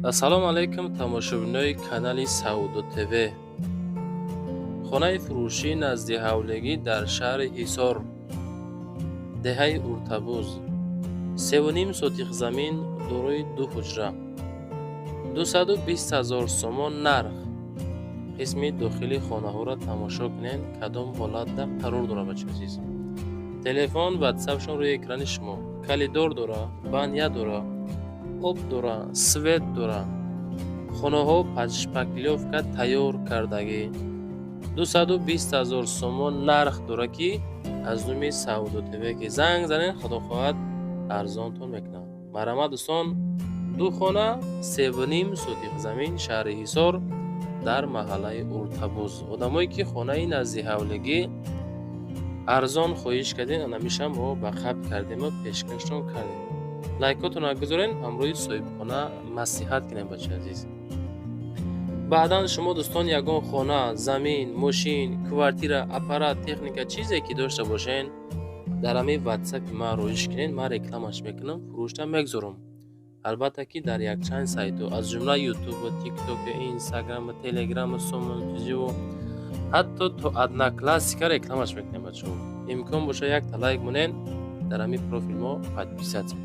Ассалому алайкум, тамошобинои канали Савдо ТВ. Хонаи фурӯшӣ назди ҳавлигӣ дар шаҳри Ҳисор, деҳаи Уртабуз, 3,5 сотих замин дорои ду ҳуҷра, 220 000 сомон нарх. Қисми дохили хонаҳоро тамошо кунед, кадом ҳолатда қарор дорад, бачаи азиз. Телефон, ватсапшон рӯи экрани шумо. Коридор дора, баня дора, об дора, свет дора. Хонаҳо под шпаклёвка тайёр кардагӣ. 220 000 сомон нарх дора, ки аз номи Савдо ТВ ки занг занед, худо хоҳад, арзонтон мекунад. Марҳамат, дӯстон, ду хона, 3,5 сотих замин, шаҳри Ҳисор, дар маҳаллаи Уртабуз. Одамое ки хонаи назди ҳавлигӣ арзон хоҳиш кардем, анамиша мо ба қабд кардему пешкаштон кардем. Лайкотонро гузорен, ҳамроҳи соҳибхона маслиҳат кунем, бачаи азиз. Баъдан шумо, дӯстон, ягон хона, замин, мошин, квартира, аппарат, техника, чизе ки дошта бошен, дар ҳамин ватсапи ман роҳиш кунед, ман рекламаш мекунам, фурӯшта мегузорам. Албатта ки дар якчанд сайтҳо, аз ҷумла Ютубу, Тиктоку, Инстаграму, Телеграму, Сомонтиҷиву, ҳатто то Одноклассника рекламаш мекунем, бачаҳо. Имкон боша, якта лайк монен, дар ҳамин профил мо подписаться.